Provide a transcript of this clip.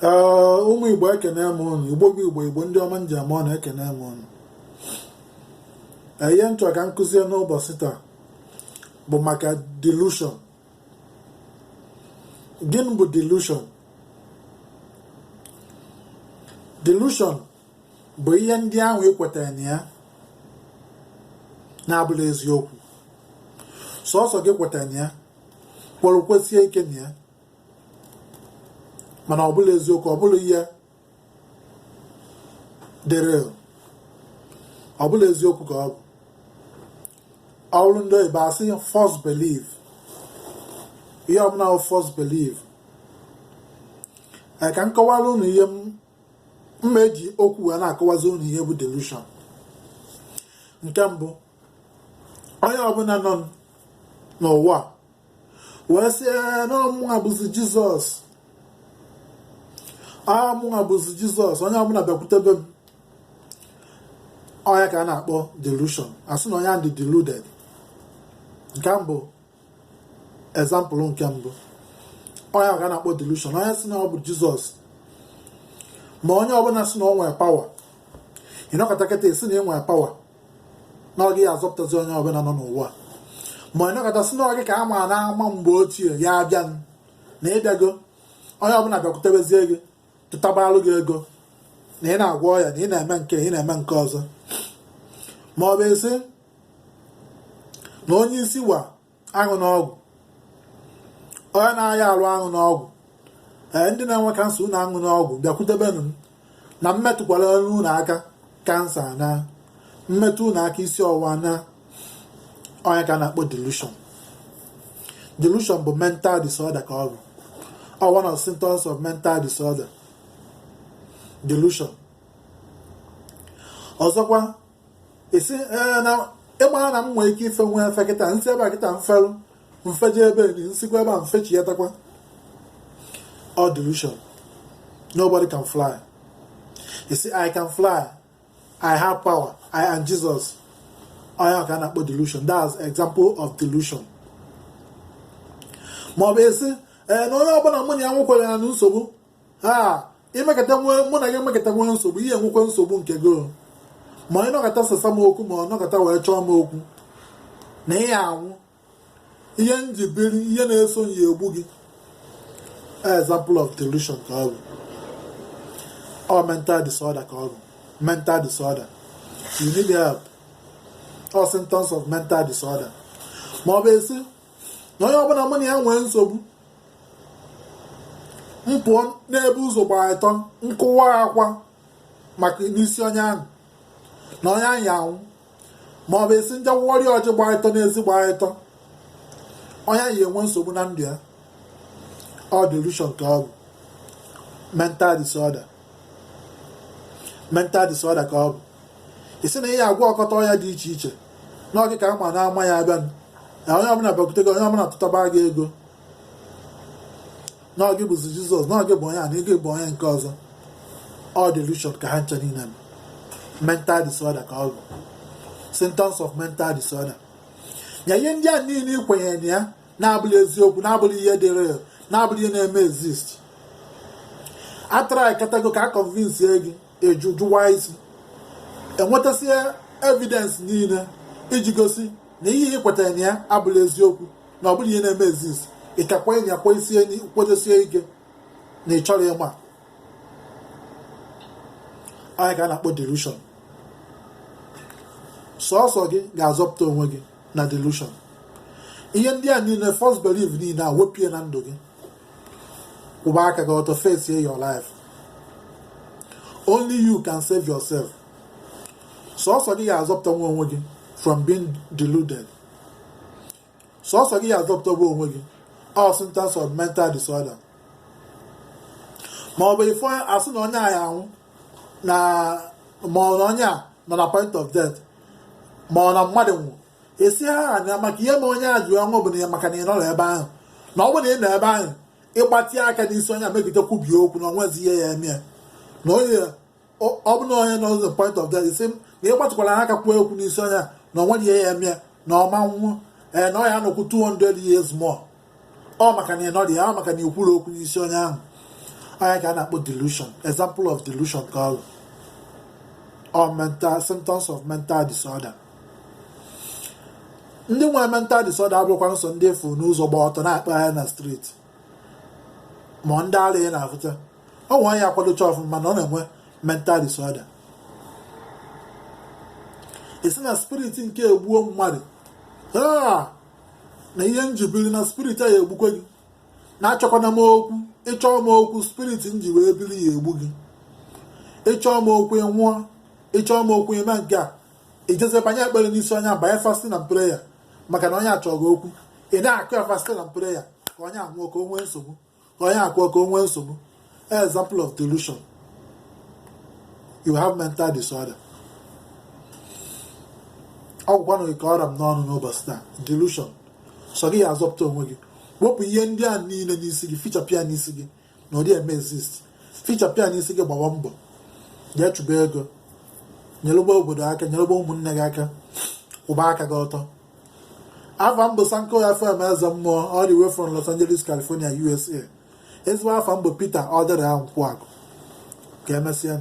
Ee, ụmụ Igbo, ekene m unu. Igbo bụ Igbo, Igbo ndị ọma nji ama ọnụ, ekene m unu. Ihe m chọ ka m kụzie n'ụbọchị taa bụ maka delusion. Gịnị bụ delusion? Delusion bụ ihe ndị ahụ ị kwetara na ya na-abụrọ eziokwu, sọsọ gị kwetara na ya, kwere kwesie ike na ya, mana ọ bụrọ eziokwu, ọ bụrọ ihe dị real, ọ bụrọ eziokwu ka ọ bụ. Ọ bụrụ ndị oyibo asị false belief. Ihe ọbụla bụ false belief. Ka m kọwara unu ihe m ma eji okwu wee na-akọwazi unu ihe bụ delusion. Nke mbụ, onye ọbụla nọ n'ụwa wee sị na mụnwa bụzi Jizọs, a mụnwa bụzi Jizọs, onye ọbụla bịakwutebe m, ọ ya ka a na-akpọ delusion. Asị na onye ahụ dị deluded. Nke mbụ, example nke mbụ, ọ ya ka a na-akpọ delusion. Onye sị na ọ bụ Jizọs, ma onye ọbụla sị na ọ nwere power, ị nọkọta kịta ị sị na ị nwere power, na ọ gị azọpụtazi onye ọbụla nọ n'ụwa, ma ị nọkọta sị na ọ gị ka a ma na ama mgbe ochie ya abịa na ịbịago, onye ọbụla bịakwutebezie gị, tụtabalụ gị ego, na ị na-agwọ ọya, na ị na-eme nke ị na-eme nke ọzọ, ma ọ bụ ị sị na onye isi wa aṅụna ọgwụ, onye na-aya arụ aṅụna ọgwụ, ee, ndị na-enwe cancer unu aṅụna ọgwụ, bịakwutebenụ m na m metụkwara unu aka, cancer na m metụ unu aka, isi ọwụwa na. Ọ ya ka a na-akpọ delusion. Delusion bụ mental disorder ka ọ bụ. Ọ one of symptoms of mental disorder, delusion. Ọzọkwa, ị sị ee na ịgbara na m nwee ike ife nwee efe kịta, m si ebe a kịta m felụ, m feje ebe m sikwa ebe a m fechiatakwa. Ọ delusion. Nobody can fly. You see, I can fly, I have power, I am Jesus. Ọ ya ka a na-akpọ delusion. That's example of delusion. Ma ọ bụ ị sị ee na onye ọbụla mụ na ya nwekwara ya na nsogbu ha imekata nwee, mụ na gị emekata nwee nsogbu, ihe enwekwa nsogbu nke gị, ma ị nọkọta sesa m okwu, ma ọ nọkọta wee chọọ m okwu, na ị anwụ, ihe m ji biri, ihe na-eso ya egbu gị. Example of delusion ka ọ bụ. Ọ mental disorder ka ọ bụ. Mental disorder, you need help. All symptoms of mental disorder. Ma ọ bụ ị sị na onye ọbụla mụ na ya nwee nsogbu, m pụọ n'ebe ụzọ gbara ịtọ, m kụwa akwa maka n'isi onye ahụ, na onye ahụ ya anwụ. Ma ọ bụ ị sị m je wọrị ọjị gbara ịtọ n'ezi gbara ịtọ, onye ahụ ya enwe nsogbu na ndụ ya. Ọ delusion ka ọ bụ. Mental disorder, mental disorder ka ọ bụ. Ị sị na ihe agwọ ọkọta ọya dị iche iche, na ọ gị ka ama na-ama ya abịa, na onye ọbụla bịakwute gị, onye ọbụla tụtaba gị ego, na ọ gị bụzi Jizọs, na ọ gị bụ onye a, na gị bụ onye nke ọzọ. Ọ delusion ka ha ncha niile bụ. Mental disorder ka ọ bụ. Symptoms of mental disorder ya, ihe ndị a niile ị kwenyere na ya na-abụrọ eziokwu, na-abụrọ ihe dị real, na-abụrọ ihe na-eme exist, atara akatago ka a convince gị, eju jụwa isi, enwetasịa evidence niile iji gosi na ihe ị kwetara na ya abụrọ eziokwu, na ọ bụrọ ihe na-eme exist, ị ka kwenye ya, kwedosie ike na ị chọrọ ịma. Ọ ya ka a na-akpọ delusion. Sọọsọ gị ga-azọpụta onwe gị na delusion. Ihe ndị a niile, false belief niile a, wepụ na ndụ gị, kwụba aka gị ọtọ, face your life. Only you can save yourself. Sọọsọ gị ga-azọpụta nwa onwe gị from being deluded. Sọọsọ gị ga-azọpụta onwe gị. All symptoms of mental disorder. Ma ọ bụ ife asị na onye a ya anwụ, na ma ọ na onye a nọ na point of death, ma ọ na mmadụ nwụ, esi ha anya maka ihe ma onye a ji ọnwụ bụ na ya maka na ị nọrọ ebe ahụ, na ọ bụrụ na ị nọ ebe ahụ, ịgbatị aka n'isi onye a megide, kwubie okwu na onwezi ihe ya eme ya, na onye ọ bụ na onye nọ the point of death, isi na ị gbatịkwara aka kwuo okwu n'isi onye a, na onwere ihe ya eme ya, na ọma nwụọ, ee, na ọ ya anọkwu 200 years more. Ọ maka na ị nọrọ ya, ọ maka na ị kwuru okwu n'isi onye ahụ. Ọ ya ka a na-akpọ delusion. Example of delusion ka ọ bụ, or mental symptoms of mental disorder. Ndị nwere mental disorder abụrụkwa nsọ ndị efu n'ụzọ gba ọtọ na-akpagharị na street, ma ndị ara ya na-afụta. Ọ nwere ya akwadocha ọfụma, mana ọ na-enwe mental disorder. Esi na spirit nke egbuo mmadụ na ihe njibiri na spirit a ya egbukwe gị. Na-achọkwana m okwu. Ịchọọ m okwu, spirit nji wee biri ya egbu gị. Ịchọọ m okwu, nwụọ. Ịchọọ m okwu, ime nke a. Ijeze banye ekpere n'isi onye, banye fasting and prayer, maka na onye achọghị okwu. Ị na-akụ ya fasting and prayer ka onye anwụọ, ka o nwee nsogbu, ka onye akụọ, ka o nwee nsogbu. Example of delusion: you have mental disorder. Ọgwụkwanụ gị ka ọra m n'ọnụ n'ụbọchị taa. Delusion sọ gị ya azọpụta onwe gị. Wepụ ihe ndị a niile n'isi gị, fichapụ ya n'isi gị na ụdị eme exist. Fichapụ ya n'isi gị, gbawa mbọ, jee chụba ego, nyerụgba obodo aka, nyerụgba ụmụnne gị aka, kwụba aka gị ọtọ. Afa mbụ Sanko FM, eze mmụọ, all the way from Los Angeles, California, USA. Ezigbo afa mbụ Peter Ọdịrị Nkwụakụ. Ka emesịa.